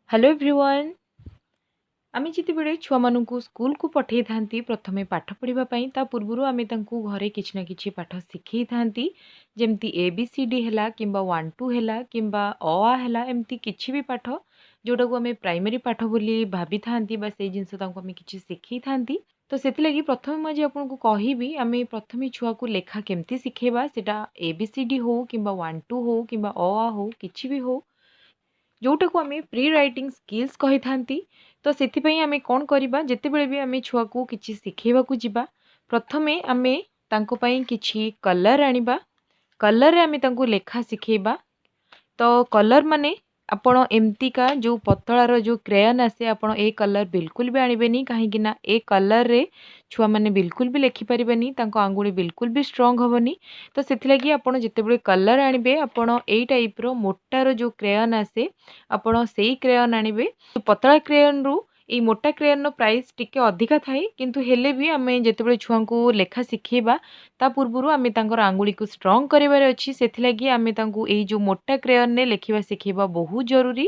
Hello everyone. ଆମେ ଯେତେବେଳେ ଛୁଆମାନଙ୍କୁ ସ୍କୁଲକୁ ପଠାଇଥାନ୍ତି ପ୍ରଥମେ ପାଠ ପଢ଼ିବା ପାଇଁ, ତା ପୂର୍ବରୁ ଆମେ ତାଙ୍କୁ ଘରେ କିଛି ନା କିଛି ପାଠ ଶିଖେଇଥାନ୍ତି। ଯେମିତି ଏ ବି ସି ଡି ହେଲା କିମ୍ବା 1 2 ହେଲା କିମ୍ବା ଅ ଆ ହେଲା, ଏମିତି କିଛି ବି ପାଠ ଯେଉଁଟାକୁ ଆମେ ପ୍ରାଇମେରୀ ପାଠ ବୋଲି ଭାବିଥାନ୍ତି ବା ସେଇ ଜିନିଷ ତାଙ୍କୁ ଆମେ କିଛି ଶିଖେଇଥାନ୍ତି। ତ ସେଥିଲାଗି ପ୍ରଥମେ ମୁଁ ଆଜି ଆପଣଙ୍କୁ କହିବି, ଆମେ ପ୍ରଥମେ ଛୁଆକୁ ଲେଖା କେମିତି ଶିଖେଇବା। ସେଇଟା ଏ ବି ସି ଡି ହଉ କିମ୍ବା 1 2 ହଉ କିମ୍ବା ଅ ଆ ହଉ, କିଛି ବି ହଉ, ଯେଉଁଟାକୁ ଆମେ ପ୍ରି ରାଇଟିଂ ସ୍କିଲ୍ସ କହିଥାନ୍ତି। ତ ସେଥିପାଇଁ ଆମେ କ'ଣ କରିବା? ଯେତେବେଳେ ବି ଆମେ ଛୁଆକୁ କିଛି ଶିଖେଇବାକୁ ଯିବା, ପ୍ରଥମେ ଆମେ ତାଙ୍କ ପାଇଁ କିଛି କଲର୍ ଆଣିବା। କଲର୍ରେ ଆମେ ତାଙ୍କୁ ଲେଖା ଶିଖେଇବା। ତ କଲର୍ ମାନେ ଆପଣ ଏମିତିକା ଯେଉଁ ପତଳାର ଯେଉଁ କ୍ରେୟନ୍ ଆସେ, ଆପଣ ଏ କଲର୍ ବିଲକୁଲ ବି ଆଣିବେନି, କାହିଁକି ନା ଏ କଲର୍ରେ ଛୁଆମାନେ ବିଲକୁଲ ବି ଲେଖିପାରିବେନି, ତାଙ୍କ ଆଙ୍ଗୁଳି ବିଲକୁଲ ବି ଷ୍ଟ୍ରଙ୍ଗ ହେବନି। ତ ସେଥିଲାଗି ଆପଣ ଯେତେବେଳେ କଲର୍ ଆଣିବେ, ଆପଣ ଏଇ ଟାଇପ୍ର ମୋଟାର ଯେଉଁ କ୍ରେୟନ୍ ଆସେ, ଆପଣ ସେଇ କ୍ରେୟନ୍ ଆଣିବେ। ପତଳା କ୍ରେୟନ୍ରୁ ଏଇ ମୋଟା କ୍ରେୟନ୍ର ପ୍ରାଇସ୍ ଟିକେ ଅଧିକା ଥାଏ, କିନ୍ତୁ ହେଲେ ବି ଆମେ ଯେତେବେଳେ ଛୁଆଙ୍କୁ ଲେଖା ଶିଖେଇବା, ତା ପୂର୍ବରୁ ଆମେ ତାଙ୍କର ଆଙ୍ଗୁଳିକୁ ଷ୍ଟ୍ରଙ୍ଗ କରିବାର ଅଛି। ସେଥିଲାଗି ଆମେ ତାଙ୍କୁ ଏଇ ଯେଉଁ ମୋଟା କ୍ରେୟନ୍ରେ ଲେଖିବା ଶିଖେଇବା ବହୁତ ଜରୁରୀ।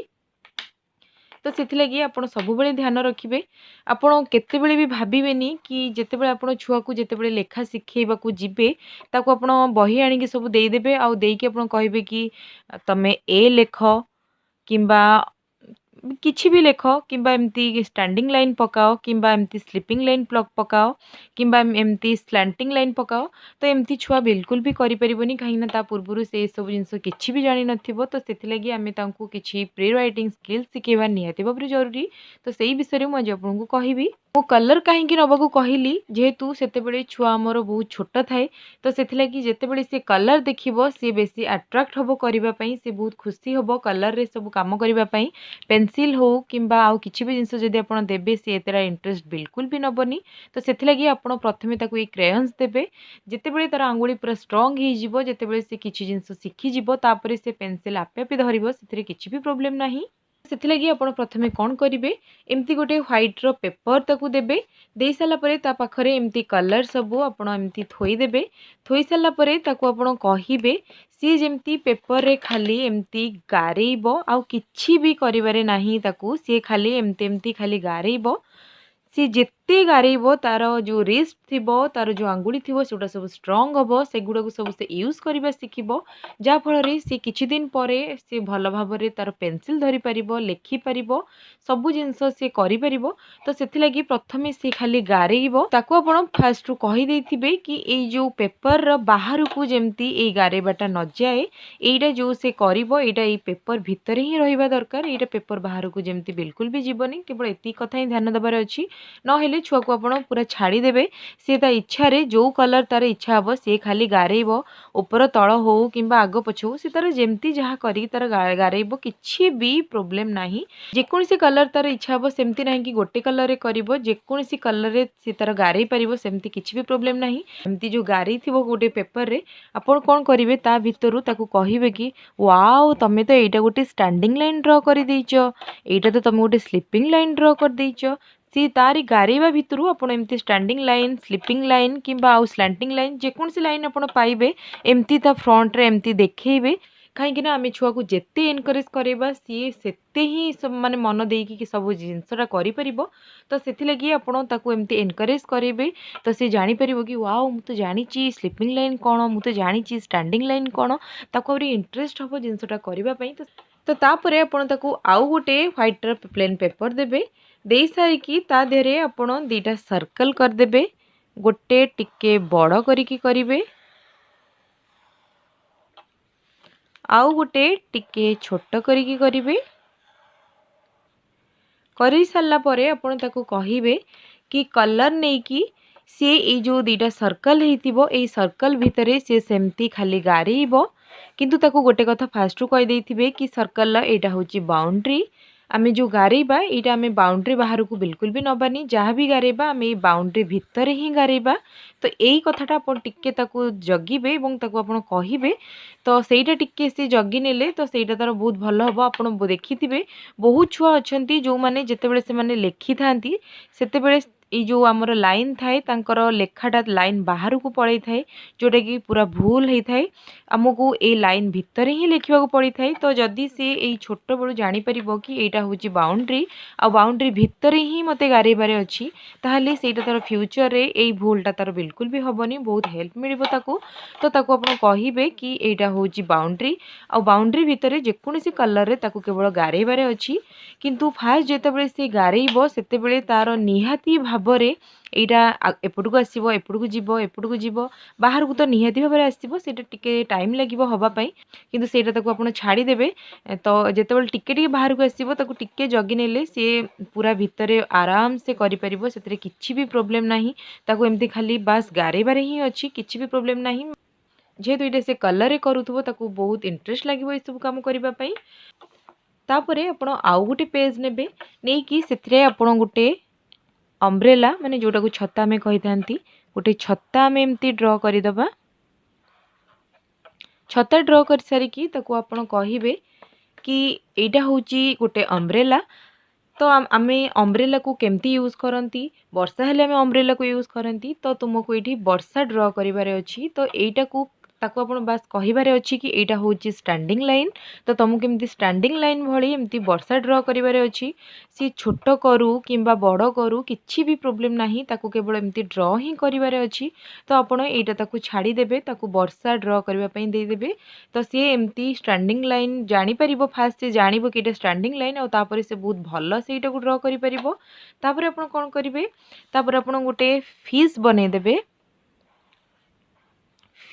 ତ ସେଥିଲାଗି ଆପଣ ସବୁବେଳେ ଧ୍ୟାନ ରଖିବେ, ଆପଣ କେତେବେଳେ ବି ଭାବିବେନି କି ଯେତେବେଳେ ଆପଣ ଛୁଆକୁ ଯେତେବେଳେ ଲେଖା ଶିଖେଇବାକୁ ଯିବେ, ତାକୁ ଆପଣ ବହି ଆଣିକି ସବୁ ଦେଇଦେବେ ଆଉ ଦେଇକି ଆପଣ କହିବେ କି ତମେ ଏ ଲେଖ କିମ୍ବା କିଛି ବି ଲେଖ କିମ୍ବା ଏମିତି ଷ୍ଟାଣ୍ଡିଂ ଲାଇନ୍ ପକାଅ କିମ୍ବା ଏମିତି ସ୍ଲିପିଂ ଲାଇନ୍ ପକାଅ କିମ୍ବା ଏମିତି ସ୍ଲାଣ୍ଟିଂ ଲାଇନ୍ ପକାଅ। ତ ଏମିତି ଛୁଆ ବିଲକୁଲ ବି କରିପାରିବନି, କାହିଁକିନା ତା ପୂର୍ବରୁ ସେ ଏସବୁ ଜିନିଷ କିଛି ବି ଜାଣିନଥିବ। ତ ସେଥିଲାଗି ଆମେ ତାଙ୍କୁ କିଛି ପ୍ରି ରାଇଟିଂ ସ୍କିଲ୍ ଶିଖେଇବା ନିହାତି ଭାବରେ ଜରୁରୀ। ତ ସେଇ ବିଷୟରେ ମୁଁ ଆଜି ଆପଣଙ୍କୁ କହିବି। ମୁଁ କଲର୍ କାହିଁକି ନେବାକୁ କହିଲି? ଯେହେତୁ ସେତେବେଳେ ଛୁଆ ଆମର ବହୁତ ଛୋଟ ଥାଏ, ତ ସେଥିଲାଗି ଯେତେବେଳେ ସେ କଲର୍ ଦେଖିବ, ସିଏ ବେଶୀ ଆଟ୍ରାକ୍ଟ ହେବ କରିବା ପାଇଁ, ସେ ବହୁତ ଖୁସି ହେବ କଲର୍ରେ ସବୁ କାମ କରିବା ପାଇଁ। ପେନସିଲ୍ ହଉ କିମ୍ବା ଆଉ କିଛି ବି ଜିନିଷ ଯଦି ଆପଣ ଦେବେ, ସିଏ ଏତେଟା ଇଣ୍ଟରେଷ୍ଟ ବିଲକୁଲ ବି ନେବନି। ତ ସେଥିଲାଗି ଆପଣ ପ୍ରଥମେ ତାକୁ ଏଇ କ୍ରେୟନ୍ସ ଦେବେ। ଯେତେବେଳେ ତା'ର ଆଙ୍ଗୁଳି ପୁରା ଷ୍ଟ୍ରଙ୍ଗ ହେଇଯିବ, ଯେତେବେଳେ ସେ କିଛି ଜିନିଷ ଶିଖିଯିବ, ତାପରେ ସେ ପେନସିଲ୍ ଆପେ ଆପେ ଧରିବ, ସେଥିରେ କିଛି ବି ପ୍ରୋବ୍ଲେମ୍ ନାହିଁ। ସେଥିଲାଗି ଆପଣ ପ୍ରଥମେ କ'ଣ କରିବେ? ଏମିତି ଗୋଟେ ହ୍ୱାଇଟ୍ର ପେପର୍ ତାକୁ ଦେବେ। ଦେଇସାରିଲା ପରେ ତା ପାଖରେ ଏମିତି କଲର୍ ସବୁ ଆପଣ ଏମିତି ଥୋଇଦେବେ। ଥୋଇ ସାରିଲା ପରେ ତାକୁ ଆପଣ କହିବେ, ସିଏ ଯେମିତି ପେପର୍ରେ ଖାଲି ଏମିତି ଗାରେଇବ, ଆଉ କିଛି ବି କରିବାରେ ନାହିଁ ତାକୁ। ସିଏ ଖାଲି ଏମିତି ଏମିତି ଖାଲି ଗାରେଇବ। ସିଏ ଯେତେ ଗାରେଇବ, ତା'ର ଯେଉଁ ରିଷ୍ଟ ଥିବ, ତା'ର ଯେଉଁ ଆଙ୍ଗୁଳି ଥିବ, ସେଗୁଡ଼ା ସବୁ ଷ୍ଟ୍ରଙ୍ଗ ହେବ, ସେଗୁଡ଼ାକୁ ସବୁ ସେ ୟୁଜ୍ କରିବା ଶିଖିବ, ଯାହାଫଳରେ ସେ କିଛି ଦିନ ପରେ ସେ ଭଲ ଭାବରେ ତା'ର ପେନସିଲ୍ ଧରିପାରିବ, ଲେଖିପାରିବ, ସବୁ ଜିନିଷ ସିଏ କରିପାରିବ। ତ ସେଥିଲାଗି ପ୍ରଥମେ ସିଏ ଖାଲି ଗାରେଇବ। ତାକୁ ଆପଣ ଫାଷ୍ଟରୁ କହିଦେଇଥିବେ କି ଏଇ ଯେଉଁ ପେପରର ବାହାରକୁ ଯେମିତି ଏଇ ଗାରେଇବାଟା ନଯାଏ, ଏଇଟା ଯେଉଁ ସେ କରିବ, ଏଇଟା ଏଇ ପେପର ଭିତରେ ହିଁ ରହିବା ଦରକାର, ଏଇଟା ପେପର ବାହାରକୁ ଯେମିତି ବିଲକୁଲ ବି ଯିବନି। କେବଳ ଏତିକି କଥା ହିଁ ଧ୍ୟାନ ଦେବାର ଅଛି। ନହେଲେ ଛୁଆକୁ ଆପଣ ପୁରା ଛାଡ଼ିଦେବେ, ସିଏ ତା ଇଚ୍ଛାରେ ଯେଉଁ କଲର୍ ତା'ର ଇଚ୍ଛା ହେବ, ସିଏ ଖାଲି ଗାରେଇବ। ଉପର ତଳ ହଉ କିମ୍ବା ଆଗ ପଛ ହଉ, ସେ ତା'ର ଯେମିତି ଯାହା କରିକି ତା'ର ଗାରେଇବ, କିଛି ବି ପ୍ରୋବ୍ଲେମ୍ ନାହିଁ। ଯେକୌଣସି କଲର୍ ତା'ର ଇଚ୍ଛା ହେବ, ସେମିତି ନାହିଁ କି ଗୋଟେ କଲର୍ରେ କରିବ, ଯେକୌଣସି କଲର୍ରେ ସେ ତା'ର ଗାରେଇ ପାରିବ, ସେମିତି କିଛି ବି ପ୍ରୋବ୍ଲେମ୍ ନାହିଁ। ଏମିତି ଯେଉଁ ଗାରେଇଥିବ ଗୋଟେ ପେପରରେ, ଆପଣ କ'ଣ କରିବେ? ତା ଭିତରୁ ତାକୁ କହିବେ କି ୱାଓ, ତମେ ତ ଏଇଟା ଗୋଟେ ଷ୍ଟାଣ୍ଡିଂ ଲାଇନ୍ ଡ୍ର କରିଦେଇଛ, ଏଇଟା ତ ତମେ ଗୋଟେ ସ୍ଲିପିଂ ଲାଇନ୍ ଡ୍ର କରିଦେଇଛ। ସିଏ ତାରି ଗାରେଇବା ଭିତରୁ ଆପଣ ଏମିତି ଷ୍ଟାଣ୍ଡିଂ ଲାଇନ୍, ସ୍ଲିପିଂ ଲାଇନ୍ କିମ୍ବା ଆଉ ସ୍ଲାଣ୍ଟିଂ ଲାଇନ୍, ଯେକୌଣସି ଲାଇନ୍ ଆପଣ ପାଇବେ, ଏମିତି ତା ଫ୍ରଣ୍ଟରେ ଏମିତି ଦେଖେଇବେ। କାହିଁକିନା ଆମେ ଛୁଆକୁ ଯେତେ ଏନକରେଜ୍ କରେଇବା, ସିଏ ସେତେ ହିଁ ମାନେ ମନ ଦେଇକି କି ସବୁ ଜିନିଷଟା କରିପାରିବ। ତ ସେଥିଲାଗି ଆପଣ ତାକୁ ଏମିତି ଏନକରେଜ୍ କରେଇବେ, ତ ସେ ଜାଣିପାରିବ କି ୱାଓ, ମୁଁ ତ ଜାଣିଛି ସ୍ଲିପିଂ ଲାଇନ୍ କ'ଣ, ମୁଁ ତ ଜାଣିଛି ଷ୍ଟାଣ୍ଡିଂ ଲାଇନ୍ କ'ଣ। ତାକୁ ଆହୁରି ଇଣ୍ଟରେଷ୍ଟ ହେବ ଜିନିଷଟା କରିବା ପାଇଁ। ତ ତାପରେ ଆପଣ ତାକୁ ଆଉ ଗୋଟେ ହ୍ୱାଇଟ୍ର ପ୍ଲେନ୍ ପେପର୍ ଦେବେ। ଦେଇସାରିକି ତା ଦେହରେ ଆପଣ ଦୁଇଟା ସର୍କଲ୍ କରିଦେବେ। ଗୋଟେ ଟିକେ ବଡ଼ କରିକି କରିବେ, ଆଉ ଗୋଟେ ଟିକେ ଛୋଟ କରିକି କରିବେ। କରିସାରିଲା ପରେ ଆପଣ ତାକୁ କହିବେ କି କଲର୍ ନେଇକି ସିଏ ଏଇ ଯେଉଁ ଦୁଇଟା ସର୍କଲ୍ ହେଇଥିବ, ଏଇ ସର୍କଲ୍ ଭିତରେ ସିଏ ସେମିତି ଖାଲି ଗାରେଇବ। କିନ୍ତୁ ତାକୁ ଗୋଟେ କଥା ଫାଷ୍ଟରୁ କହିଦେଇଥିବେ କି ସର୍କଲ୍ର ଏଇଟା ହେଉଛି ବାଉଣ୍ଡ୍ରି, ଆମେ ଯେଉଁ ଗାରେଇବା ଏଇଟା ଆମେ ବାଉଣ୍ଡ୍ରି ବାହାରକୁ ବିଲକୁଲ ବି ନେବାନି, ଯାହା ବି ଗାରେଇବା ଆମେ ଏଇ ବାଉଣ୍ଡ୍ରି ଭିତରେ ହିଁ ଗାରେଇବା। ତ ଏଇ କଥାଟା ଆପଣ ଟିକେ ତାକୁ ଜଗିବେ ଏବଂ ତାକୁ ଆପଣ କହିବେ, ତ ସେଇଟା ଟିକେ ସେ ଜଗି ନେଲେ ତ ସେଇଟା ତା'ର ବହୁତ ଭଲ ହେବ। ଆପଣ ଦେଖିଥିବେ ବହୁତ ଛୁଆ ଅଛନ୍ତି ଯେଉଁମାନେ ଯେତେବେଳେ ସେମାନେ ଲେଖିଥାନ୍ତି, ସେତେବେଳେ ଏଇ ଯେଉଁ ଆମର ଲାଇନ୍ ଥାଏ, ତାଙ୍କର ଲେଖାଟା ଲାଇନ୍ ବାହାରକୁ ପଳେଇଥାଏ, ଯେଉଁଟାକି ପୁରା ଭୁଲ ହେଇଥାଏ। ଆମକୁ ଏଇ ଲାଇନ୍ ଭିତରେ ହିଁ ଲେଖିବାକୁ ପଡ଼ିଥାଏ। ତ ଯଦି ସେ ଏଇ ଛୋଟବେଳୁ ଜାଣିପାରିବ କି ଏଇଟା ହେଉଛି ବାଉଣ୍ଡ୍ରି ଆଉ ବାଉଣ୍ଡ୍ରି ଭିତରେ ହିଁ ମୋତେ ଗାରେଇବାରେ ଅଛି, ତାହେଲେ ସେଇଟା ତା'ର ଫ୍ୟୁଚର୍ରେ ଏଇ ଭୁଲଟା ତା'ର ବିଲକୁଲ ବି ହେବନି, ବହୁତ ହେଲ୍ପ ମିଳିବ ତାକୁ। ତ ତାକୁ ଆପଣ କହିବେ କି ଏଇଟା ହେଉଛି ବାଉଣ୍ଡ୍ରି ଆଉ ବାଉଣ୍ଡ୍ରି ଭିତରେ ଯେକୌଣସି କଲର୍ରେ ତାକୁ କେବଳ ଗାରେଇବାରେ ଅଛି। କିନ୍ତୁ ଫାଷ୍ଟ ଯେତେବେଳେ ସେ ଗାରେଇବ, ସେତେବେଳେ ତା'ର ନିହାତି ଭାବରେ ଏଇଟା ଏପଟକୁ ଆସିବ, ଏପଟକୁ ଯିବ, ଏପଟକୁ ଯିବ, ବାହାରକୁ ତ ନିହାତି ଭାବରେ ଆସିବ। ସେଇଟା ଟିକେ ଟାଇମ୍ ଲାଗିବ ହେବା ପାଇଁ, କିନ୍ତୁ ସେଇଟା ତାକୁ ଆପଣ ଛାଡ଼ିଦେବେ। ତ ଯେତେବେଳେ ଟିକେ ଟିକେ ବାହାରକୁ ଆସିବ, ତାକୁ ଟିକେ ଜଗି ନେଲେ ସିଏ ପୁରା ଭିତରେ ଆରାମସେ କରିପାରିବ, ସେଥିରେ କିଛି ବି ପ୍ରୋବ୍ଲେମ୍ ନାହିଁ। ତାକୁ ଏମିତି ଖାଲି ବାସ୍ ଗାରେଇବାରେ ହିଁ ଅଛି, କିଛି ବି ପ୍ରୋବ୍ଲେମ୍ ନାହିଁ। ଯେହେତୁ ଏଇଟା ସେ କଲର୍ରେ କରୁଥିବ, ତାକୁ ବହୁତ ଇଣ୍ଟରେଷ୍ଟ ଲାଗିବ ଏସବୁ କାମ କରିବା ପାଇଁ। ତାପରେ ଆପଣ ଆଉ ଗୋଟେ ପେଜ୍ ନେବେ, ନେଇକି ସେଥିରେ ଆପଣ ଗୋଟେ ଅମ୍ବ୍ରେଲା, ମାନେ ଯେଉଁଟାକୁ ଛତା ଆମେ କହିଥାନ୍ତି, ଗୋଟେ ଛତା ଆମେ ଏମିତି ଡ୍ର କରିଦେବା। ଛତା ଡ୍ର କରିସାରିକି ତାକୁ ଆପଣ କହିବେ କି ଏଇଟା ହେଉଛି ଗୋଟେ ଅମ୍ବ୍ରେଲା। ତ ଆମେ ଅମ୍ବ୍ରେଲାକୁ କେମିତି ୟୁଜ୍ କରନ୍ତି? ବର୍ଷା ହେଲେ ଆମେ ଅମ୍ବ୍ରେଲାକୁ ୟୁଜ୍ କରନ୍ତି। ତ ତୁମକୁ ଏଇଠି ବର୍ଷା ଡ୍ର କରିବାର ଅଛି। ତ ଏଇଟାକୁ ତାକୁ ଆପଣ ବାସ୍ କହିବାରେ ଅଛି କି ଏଇଟା ହେଉଛି ଷ୍ଟାଣ୍ଡିଂ ଲାଇନ୍। ତ ତୁମକୁ ଏମିତି ଷ୍ଟାଣ୍ଡିଂ ଲାଇନ୍ ଭଳି ଏମିତି ବର୍ଷା ଡ୍ର କରିବାରେ ଅଛି। ସିଏ ଛୋଟ କରୁ କିମ୍ବା ବଡ଼ କରୁ, କିଛି ବି ପ୍ରୋବ୍ଲେମ୍ ନାହିଁ, ତାକୁ କେବଳ ଏମିତି ଡ୍ର ହିଁ କରିବାରେ ଅଛି। ତ ଆପଣ ଏଇଟା ତାକୁ ଛାଡ଼ିଦେବେ, ତାକୁ ବର୍ଷା ଡ୍ର କରିବା ପାଇଁ ଦେଇଦେବେ। ତ ସିଏ ଏମିତି ଷ୍ଟାଣ୍ଡିଂ ଲାଇନ୍ ଜାଣିପାରିବ। ଫାଷ୍ଟ ସେ ଜାଣିବ କି ଏଇଟା ଷ୍ଟାଣ୍ଡିଂ ଲାଇନ୍, ଆଉ ତାପରେ ସେ ବହୁତ ଭଲ ସେଇଟାକୁ ଡ୍ର କରିପାରିବ। ତାପରେ ଆପଣ କ'ଣ କରିବେ? ତାପରେ ଆପଣ ଗୋଟେ ଫିସ୍ ବନେଇଦେବେ।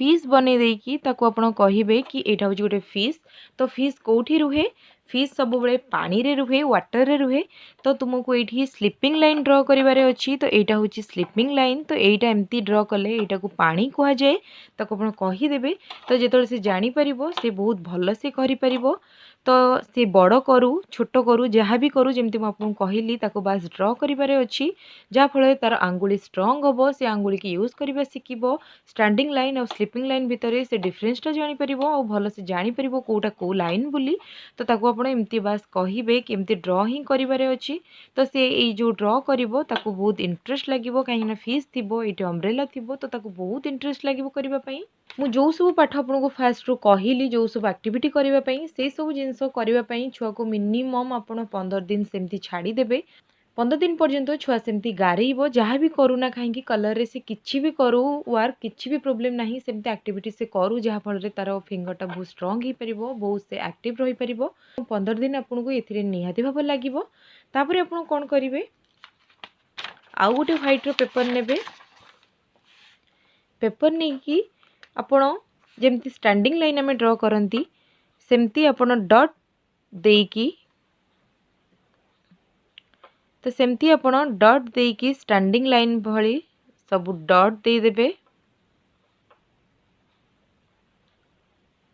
ଫିସ୍ ବନେଇ ଦେଇକି ତାକୁ ଆପଣ କହିବେ କି ଏଇଟା ହେଉଛି ଗୋଟେ ଫିସ୍। ତ ଫିସ୍ କେଉଁଠି ରୁହେ? ଫିସ୍ ସବୁବେଳେ ପାଣିରେ ରୁହେ, ୱାଟରରେ ରୁହେ। ତ ତୁମକୁ ଏଇଠି ସ୍ଲିପିଂ ଲାଇନ୍ ଡ୍ର କରିବାରେ ଅଛି। ତ ଏଇଟା ହେଉଛି ସ୍ଲିପିଂ ଲାଇନ୍। ତ ଏଇଟା ଏମିତି ଡ୍ର କଲେ ଏଇଟାକୁ ପାଣି କୁହାଯାଏ, ତାକୁ ଆପଣ କହିଦେବେ। ତ ଯେତେବେଳେ ସେ ଜାଣିପାରିବ, ସେ ବହୁତ ଭଲସେ କରିପାରିବ। ତ ସେ ବଡ଼ କରୁ, ଛୋଟ କରୁ, ଯାହା ବି କରୁ, ଯେମିତି ମୁଁ ଆପଣଙ୍କୁ କହିଲି, ତାକୁ ବାସ୍ ଡ୍ର କରିବାରେ ଅଛି, ଯାହାଫଳରେ ତା'ର ଆଙ୍ଗୁଳି ଷ୍ଟ୍ରଙ୍ଗ ହେବ, ସେ ଆଙ୍ଗୁଳିକି ୟୁଜ୍ କରିବା ଶିଖିବ, ଷ୍ଟାଣ୍ଡିଂ ଲାଇନ୍ ଆଉ ସ୍ଲିପିଂ ଲାଇନ୍ ଭିତରେ ସେ ଡିଫରେନ୍ସଟା ଜାଣିପାରିବ ଆଉ ଭଲସେ ଜାଣିପାରିବ କେଉଁଟା କେଉଁ ଲାଇନ୍ ବୋଲି। ତ ତାକୁ ଆପଣ ଏମିତି ବାସ୍ କହିବେ କି ଏମିତି ଡ୍ର ହିଁ କରିବାରେ ଅଛି। ତ ସେ ଏଇ ଯେଉଁ ଡ୍ର କରିବ, ତାକୁ ବହୁତ ଇଣ୍ଟରେଷ୍ଟ ଲାଗିବ, କାହିଁକିନା ଫିସ୍ ଥିବ ଏଇଠି, ଅମ୍ବ୍ରେଲା ଥିବ, ତ ତାକୁ ବହୁତ ଇଣ୍ଟରେଷ୍ଟ ଲାଗିବ କରିବା ପାଇଁ। ମୁଁ ଯେଉଁ ସବୁ ପାଠ ଆପଣଙ୍କୁ ଫାଷ୍ଟରୁ କହିଲି, ଯେଉଁ ସବୁ ଆକ୍ଟିଭିଟି କରିବା ପାଇଁ, ସେଇ ସବୁ ଜିନିଷ କରିବା ପାଇଁ ଛୁଆକୁ ମିନିମମ୍ ଆପଣ 15 ଦିନ ସେମିତି ଛାଡ଼ିଦେବେ। 15 ଦିନ ପର୍ଯ୍ୟନ୍ତ ଛୁଆ ସେମିତି ଗାରେଇବ, ଯାହା ବି କରୁନା କାହିଁକି, କଲର୍ରେ ସେ କିଛି ବି କରୁ ୱାର୍କ, କିଛି ବି ପ୍ରୋବ୍ଲେମ୍ ନାହିଁ, ସେମିତି ଆକ୍ଟିଭିଟି ସେ କରୁ, ଯାହାଫଳରେ ତା'ର ଫିଙ୍ଗରଟା ବହୁତ ଷ୍ଟ୍ରଙ୍ଗ ହେଇପାରିବ, ବହୁତ ସେ ଆକ୍ଟିଭ୍ ରହିପାରିବ। 15 ଦିନ ଆପଣଙ୍କୁ ଏଥିରେ ନିହାତି ଭାବରେ ଲାଗିବ। ତାପରେ ଆପଣ କ'ଣ କରିବେ? ଆଉ ଗୋଟେ ହ୍ୱାଇଟ୍ର ପେପର୍ ନେବେ। ପେପର୍ ନେଇକି ଆପଣ ଯେମିତି ଷ୍ଟାଣ୍ଡିଂ ଲାଇନ୍ ଆମେ ଡ୍ର କରନ୍ତି, ସେମିତି ଆପଣ ଡଟ୍ ଦେଇକି, ତ ସେମିତି ଆପଣ ଡଟ୍ ଦେଇକି ଷ୍ଟାଣ୍ଡିଂ ଲାଇନ୍ ଭଳି ସବୁ ଡଟ୍ ଦେଇଦେବେ।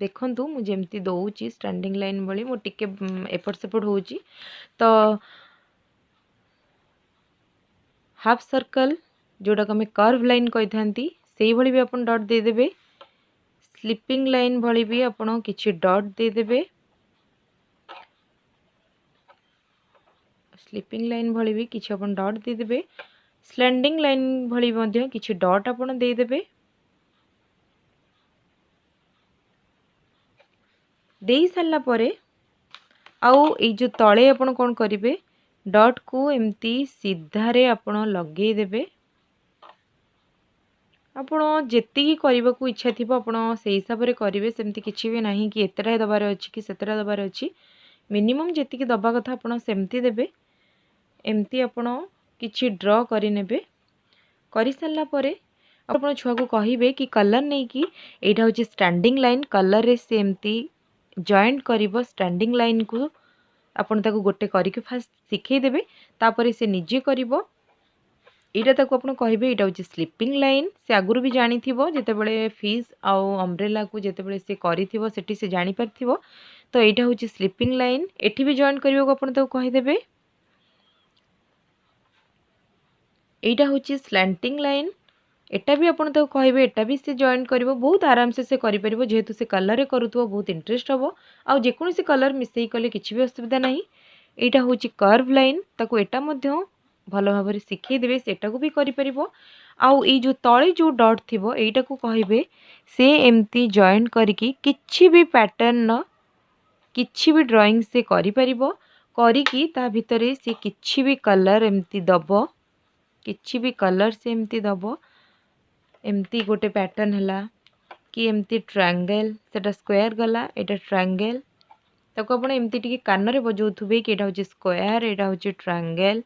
ଦେଖନ୍ତୁ, ମୁଁ ଯେମିତି ଦେଉଛି ଷ୍ଟାଣ୍ଡିଂ ଲାଇନ୍ ଭଳି, ମୁଁ ଟିକେ ଏପଟ ସେପଟ ହେଉଛି। ତ ହାଫ୍ ସର୍କଲ୍, ଯେଉଁଟାକୁ ଆମେ କର୍ଭ ଲାଇନ୍ କହିଥାନ୍ତି, ସେଇଭଳି ବି ଆପଣ ଡଟ୍ ଦେଇଦେବେ। ସ୍ଲିପିଂ ଲାଇନ୍ ଭଳି ବି ଆପଣ କିଛି ଡଟ୍ ଦେଇଦେବେ। ସ୍ଲିପିଂ ଲାଇନ୍ ଭଳି ବି କିଛି ଆପଣ ଡଟ୍ ଦେଇଦେବେ। ସ୍ଲାଣ୍ଡିଂ ଲାଇନ୍ ଭଳି ମଧ୍ୟ କିଛି ଡଟ୍ ଆପଣ ଦେଇଦେବେ। ଦେଇ ସାରିଲା ପରେ ଆଉ ଏଇ ଯେଉଁ ତଳେ ଆପଣ କ'ଣ କରିବେ? ଡଟ୍କୁ ଏମିତି ସିଧାରେ ଆପଣ ଲଗେଇଦେବେ। ଆପଣ ଯେତିକି କରିବାକୁ ଇଚ୍ଛା ଥିବ, ଆପଣ ସେଇ ହିସାବରେ କରିବେ। ସେମିତି କିଛି ବି ନାହିଁ କି ଏତେଟା ଦେବାର ଅଛି କି ସେତେଟା ଦେବାର ଅଛି। ମିନିମମ୍ ଯେତିକି ଦେବା କଥା ଆପଣ ସେମିତି ଦେବେ। ଏମିତି ଆପଣ କିଛି ଡ୍ର କରିନେବେ। କରିସାରିଲା ପରେ ଆପଣ ଛୁଆକୁ କହିବେ କି କଲର୍ ନେଇକି ଏଇଟା ହେଉଛି ଷ୍ଟାଣ୍ଡିଂ ଲାଇନ୍। କଲର୍ରେ ସେ ଏମିତି ଜଏଣ୍ଟ କରିବ ଷ୍ଟାଣ୍ଡିଂ ଲାଇନ୍କୁ। ଆପଣ ତାକୁ ଗୋଟେ କରିକି ଫାଷ୍ଟ ଶିଖେଇ ଦେବେ, ତାପରେ ସେ ନିଜେ କରିବ। ଏଇଟା ତାକୁ ଆପଣ କହିବେ ଏଇଟା ହେଉଛି ସ୍ଲିପିଂ ଲାଇନ୍। ସେ ଆଗରୁ ବି ଜାଣିଥିବ, ଯେତେବେଳେ ଫିସ୍ ଆଉ ଅମ୍ବ୍ରେଲାକୁ ଯେତେବେଳେ ସେ କରିଥିବ, ସେଠି ସେ ଜାଣିପାରିଥିବ। ତ ଏଇଟା ହେଉଛି ସ୍ଲିପିଂ ଲାଇନ୍। ଏଠି ବି ଜଏଣ୍ଟ କରିବାକୁ ଆପଣ ତାକୁ କହିଦେବେ। ଏଇଟା ହେଉଛି ସ୍ଲାଣ୍ଟିଂ ଲାଇନ୍। ଏଟା ବି ଆପଣ ତାକୁ କହିବେ, ଏଟା ବି ସେ ଜଏଣ୍ଟ କରିବ। ବହୁତ ଆରାମସେ ସେ କରିପାରିବ, ଯେହେତୁ ସେ କଲର୍ରେ କରୁଥିବ, ବହୁତ ଇଣ୍ଟରେଷ୍ଟ ହେବ। ଆଉ ଯେକୌଣସି କଲର୍ ମିଶାଇ କଲେ କିଛି ବି ଅସୁବିଧା ନାହିଁ। ଏଇଟା ହେଉଛି କର୍ଭ ଲାଇନ୍। ତାକୁ ଏଟା ମଧ୍ୟ ଭଲ ଭାବରେ ଶିଖେଇ ଦେବେ, ସେଇଟାକୁ ବି କରିପାରିବ। ଆଉ ଏଇ ଯେଉଁ ତଳେ ଯେଉଁ ଡଟ୍ ଥିବ, ଏଇଟାକୁ କହିବେ ସେ ଏମିତି ଜଏଣ୍ଟ କରିକି କିଛି ବି ପ୍ୟାଟର୍ନର କିଛି ବି ଡ୍ରଇଂ ସେ କରିପାରିବ। କରିକି ତା ଭିତରେ ସେ କିଛି ବି କଲର୍ ଏମିତି ଦେବ, କିଛି ବି କଲର୍ ସେ ଏମିତି ଦେବ। ଏମିତି ଗୋଟେ ପ୍ୟାଟର୍ନ ହେଲା କି ଏମିତି ଟ୍ରାଙ୍ଗେଲ୍, ସେଟା ସ୍କୋୟାର ଗଲା, ଏଇଟା ଟ୍ରାଙ୍ଗେଲ୍। ତାକୁ ଆପଣ ଏମିତି ଟିକେ କାନରେ ବଜାଉଥିବେ କି ଏଇଟା ହେଉଛି ସ୍କୋୟାର, ଏଇଟା ହେଉଛି ଟ୍ରାଙ୍ଗେଲ୍।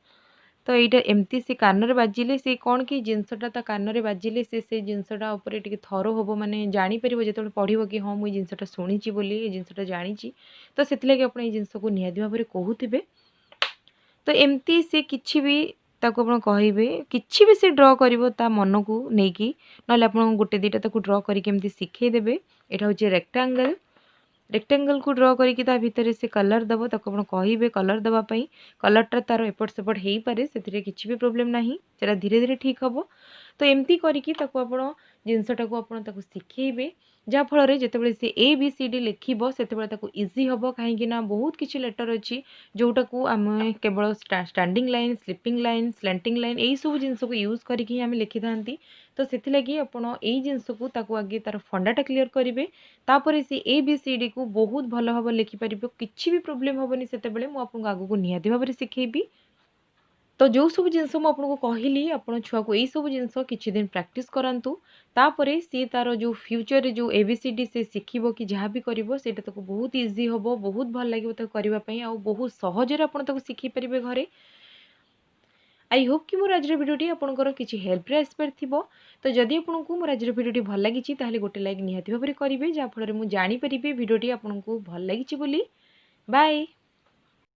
ତ ଏଇଟା ଏମିତି ସେ କାନରେ ବାଜିଲେ ସେ କ'ଣ କି ଜିନିଷଟା ତା କାନରେ ବାଜିଲେ ସେ ସେଇ ଜିନିଷଟା ଉପରେ ଟିକେ ଥରୋ ହେବ, ମାନେ ଜାଣିପାରିବ ଯେତେବେଳେ ପଢ଼ିବ କି ହଁ, ମୁଁ ଏଇ ଜିନିଷଟା ଶୁଣିଛି ବୋଲି, ଏ ଜିନିଷଟା ଜାଣିଛି। ତ ସେଥିଲାଗି ଆପଣ ଏଇ ଜିନିଷକୁ ନିହାତି ଭାବରେ କହୁଥିବେ। ତ ଏମିତି ସେ କିଛି ବି ତାକୁ ଆପଣ କହିବେ, କିଛି ବି ସେ ଡ୍ର କରିବ ତା ମନକୁ ନେଇକି। ନହେଲେ ଆପଣ ଗୋଟେ ଦୁଇଟା ତାକୁ ଡ୍ର କରିକି ଏମିତି ଶିଖେଇ ଦେବେ। ଏଇଟା ହେଉଛି ରେକ୍ଟାଙ୍ଗଲ୍। ରେକ୍ଟାଙ୍ଗଲ୍କୁ ଡ୍ର କରିକି ତା ଭିତରେ ସେ କଲର୍ ଦେବ। ତାକୁ ଆପଣ କହିବେ କଲର୍ ଦେବା ପାଇଁ। କଲର୍ଟା ତା'ର ଏପଟ ସେପଟ ହେଇପାରେ, ସେଥିରେ କିଛି ବି ପ୍ରୋବ୍ଲେମ୍ ନାହିଁ, ସେଇଟା ଧୀରେ ଧୀରେ ଠିକ୍ ହେବ। ତ ଏମିତି କରିକି ତାକୁ ଆପଣ ଜିନିଷଟାକୁ ଆପଣ ତାକୁ ଶିଖେଇବେ, ଯାହାଫଳରେ ଯେତେବେଳେ ସେ ଏ ବି ସି ଡି ଲେଖିବ ସେତେବେଳେ ତାକୁ ଇଜି ହେବ। କାହିଁକି ନା ବହୁତ କିଛି ଲେଟର୍ ଅଛି ଯେଉଁଟାକୁ ଆମେ କେବଳ standing line, sleeping line, slanting line ଏଇସବୁ ଜିନିଷକୁ ୟୁଜ୍ କରିକି ହିଁ ଆମେ ଲେଖିଥାନ୍ତି। ତ ସେଥିଲାଗି ଆପଣ ଏଇ ଜିନିଷକୁ ତାକୁ ଆଗେ ତା'ର ଫଣ୍ଡାଟା କ୍ଲିଅର୍ କରିବେ, ତାପରେ ସେ ଏ ବି ସି ଡ଼ିକୁ ବହୁତ ଭଲ ଭାବରେ ଲେଖିପାରିବ, କିଛି ବି ପ୍ରୋବ୍ଲେମ୍ ହେବନି। ସେତେବେଳେ ମୁଁ ଆପଣଙ୍କୁ ଆଗକୁ ନିହାତି ଭାବରେ ଶିଖେଇବି। ତ ଯେଉଁ ସବୁ ଜିନିଷ ମୁଁ ଆପଣଙ୍କୁ କହିଲି, ଆପଣ ଛୁଆକୁ ଏଇସବୁ ଜିନିଷ କିଛି ଦିନ ପ୍ରାକ୍ଟିସ୍ କରାନ୍ତୁ। ତାପରେ ସିଏ ତା'ର ଯେଉଁ ଫ୍ୟୁଚର୍ରେ ଯେଉଁ ଏ ବି ସି ଡି ସେ ଶିଖିବ କି ଯାହା ବି କରିବ, ସେଇଟା ତାକୁ ବହୁତ ଇଜି ହେବ, ବହୁତ ଭଲ ଲାଗିବ ତାକୁ କରିବା ପାଇଁ, ଆଉ ବହୁତ ସହଜରେ ଆପଣ ତାକୁ ଶିଖେଇ ପାରିବେ ଘରେ। I Hope କି ମୋର ଆଜିର ଭିଡ଼ିଓଟି ଆପଣଙ୍କର କିଛି ହେଲ୍ପରେ ଆସିପାରିଥିବ। ତ ଯଦି ଆପଣଙ୍କୁ ମୋର ଆଜିର ଭିଡ଼ିଓଟି ଭଲ ଲାଗିଛି, ତାହେଲେ ଗୋଟେ ଲାଇକ୍ ନିହାତି ଭାବରେ କରିବେ, ଯାହାଫଳରେ ମୁଁ ଜାଣିପାରିବି ଭିଡ଼ିଓଟି ଆପଣଙ୍କୁ ଭଲ ଲାଗିଛି ବୋଲି। ବାଏ।